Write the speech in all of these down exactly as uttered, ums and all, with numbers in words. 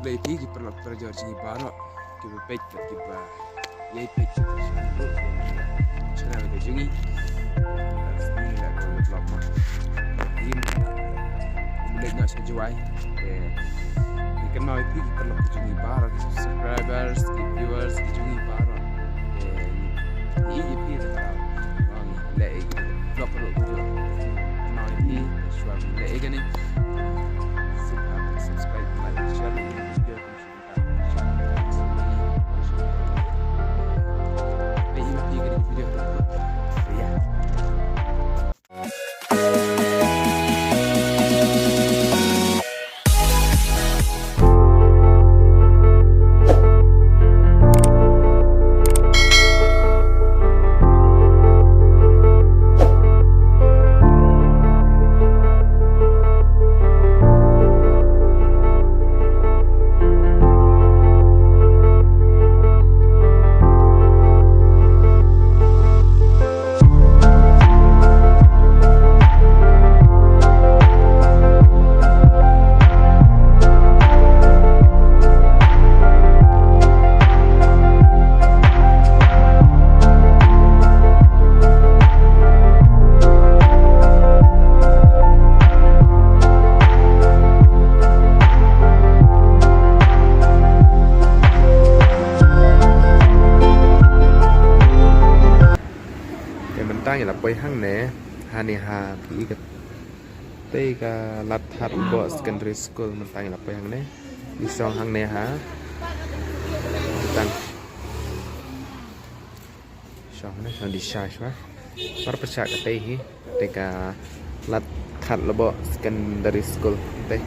Khublei ïa phi ki paralok parajor jong ngi baroh kiba peit bad kiba ïai peit sha channel ka jong ngi. Sngewbha ïa ka vlog ma. Ym leit noh sha Jowai. Te ngi kynmaw ïa phi ki paralok ka jong ngi baroh, ki subscribers, ki viewers ka jong ngi baroh. Te ngi ïeit ïa phi te ka daw ngi leh ïa ki vlog ruh ka jong ngi. Kynmaw ïa phi shuwa ngi leh ïa kane. Sngewbha subscribe, like, share. Te mynta ngi la poi hangne, hangne ha phi ka, te ka Lad Khatloboh Secondary School mynta ngi la poi hangne. Ngi shong hangne ha. Tang. Shong hangne, shong dih sha shuwa. Mar pyrshah katei hi. Te ka Lad Khatloboh Secondary School te.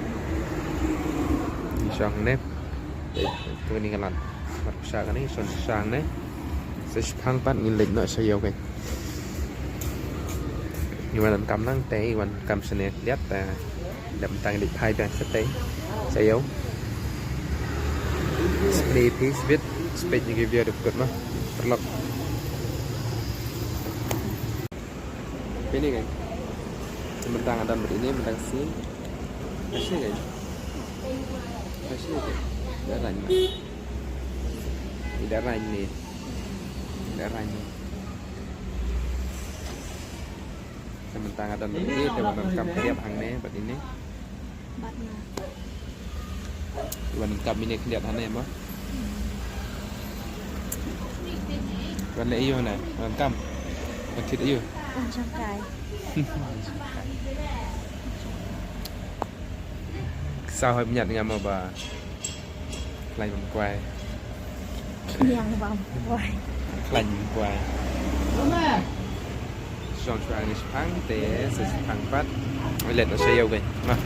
Ngi shong ne. Te kane ka lad. Mar pyrshah kane, shong sha ne. Sa shiphang pat ngin leit noh sha ïew kane. Ngi wan donkam nangta, ngi wan donkam shane khyndiat te. Dep tang leit phai biang shatei sha ïew. Sngewbha phi sbit, sbit ngi ki video dep kut ma. Paralok. Pini kan. Mentang ada beri ini, mentang sini. Kasih kan. Kasih kan. Darah ni. Ini darah ni. Darah ni. Sementang ada beri ini, dia menangkap dia hangne, buat ini. Wan kam ine khyndiat hangne mo. Wan leh aïu hangne, wan kam. Wan thied aïu. Wan shongkai. Sa hoi bniat nga mo ba. Khlaiñ bam kwai. Khlaiñ bam kwai. Khlaiñ bam kwai. Shong shuwa ngi shiphang te sa shiphang pat. Ngi leit noh sha ïew kein. Noh.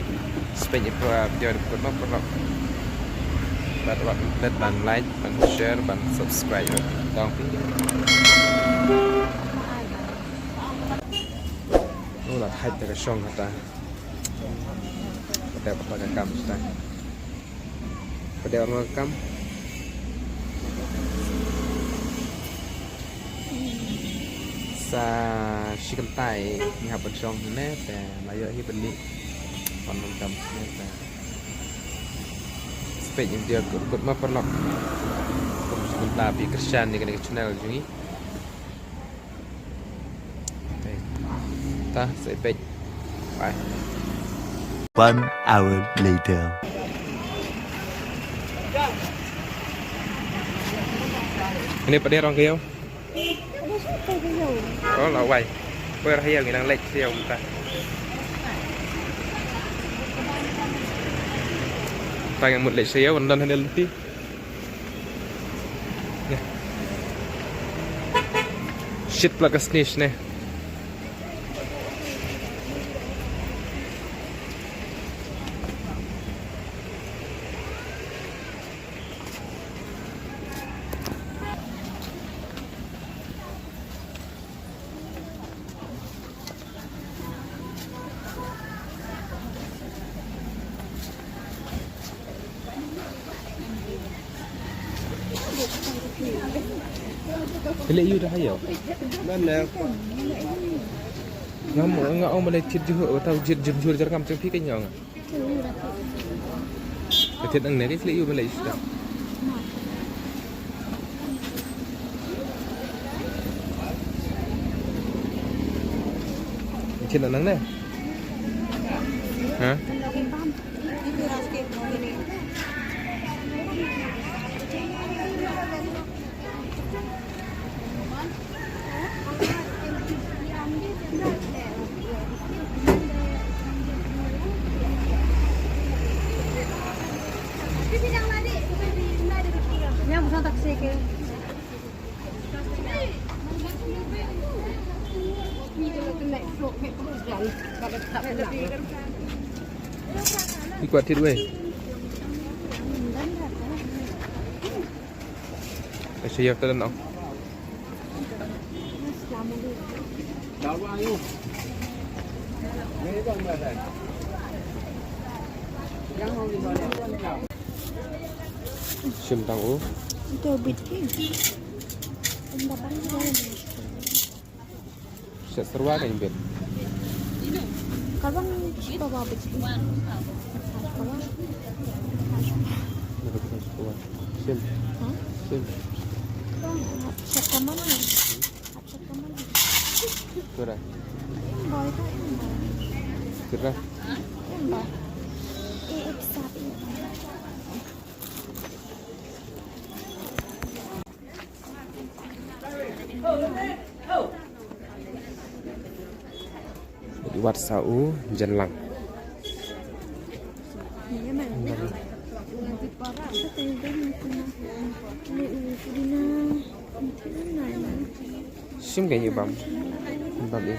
Sngewbha ïa phi dep kut noh paralok. Bad wat leit ban like, ban share, ban subscribe. Tang phi. Ngi la thait da ka shong kata. Kata kata ka kam kata. Pdeng ruh kam. Sa shi kynta ngi hap ban shong hangne te la ïoh hi ban mih. Ban ruh kam hangne te. Sngewbha ïa phi dep kut noh paralok. Kum shi kynta phi kyrshan ïa kane ka channel jong ngi. Te. Ta, sa ïa peit. Bye. One hour later. Ini pat de rong ka ïew. Oh, la wai. Poi ha ïew ngi nang leit sha ïew mynta. Tang ngan mut leit sha ïew, wan don hangne lynti. Shit, plat ka snish ne. Phi leh ïu da ha ïew. Nga ong, nga ong ba leh thied jhur, tau thied jhur jhur jar kam jong phi kein nga ong. Ka thied nangne, ka thied ïa u ba leh ista. Ka thied nangne. Ha? Ïa kwah thied wei. Ka sha ïa ka dan. Shim tang u. Ito bit ki. Enda bang. Shet serwa ka imbit. Ka bang shet serwa bit. Shet serwa. Sim. Ha? Sim. Bang, hap shet ka man. Hap shet ka man. Kira. Em boy ka em boy. Kira. Em boy. Eh, eh, sat em boy. Wat sa u jan lang. Sim ka hi bam. Bam i.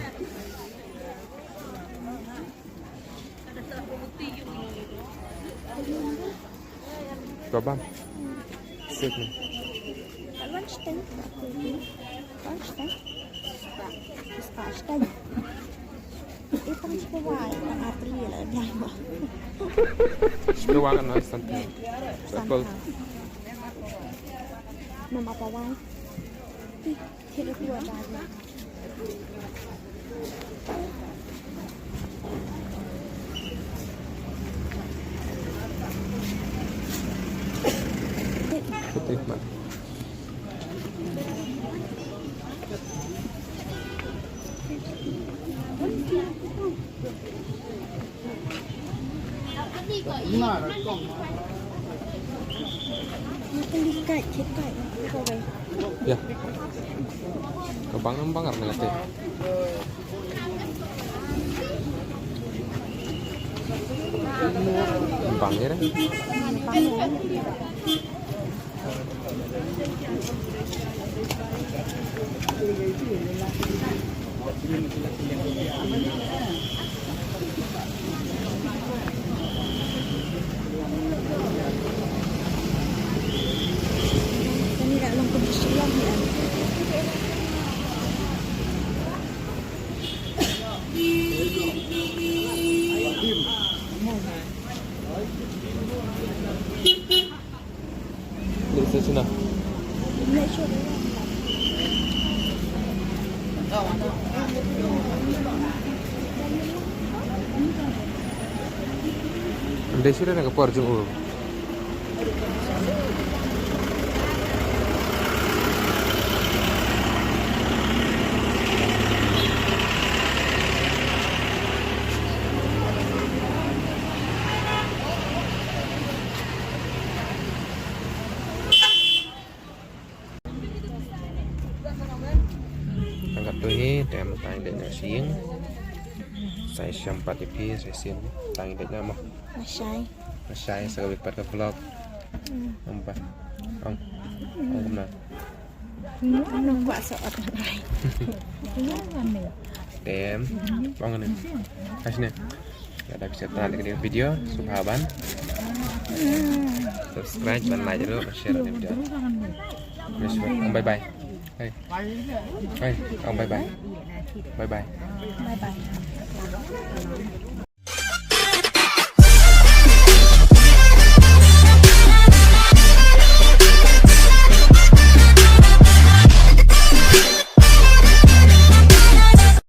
Ka bam. Sik ni. Lunch time. Lunch time. Lunch time. Itang sekolah, itang April, dah. Sekolah kan harus santai. Apple. Mama pawang. Ih, hidup dua dah. Putih, Mak. Ya. Ka bang, bang ar na te. Bang ira. Leit sha shuh na. Dei shuh na ka por jong u. Tang katto hi, te mynta ngi dei na sha ïing. Sa ïashem pat ïa phi, sa shisien. Tang ngi dei na mo. Mashai. Mashai, sa kawei pat ka vlog. Hmm. Ong ba. Ong. Ong kumno. Nong kwah sa ot ngai. Tem. Ong ne. Hasne. Lada phi sngewtynnat ïa kane ka video, sngewbha ban subscribe, ban like ruh, ban share ïa kane ka video. Bye bye. Hey. Hey, ong bye bye. Bye bye. Bye bye.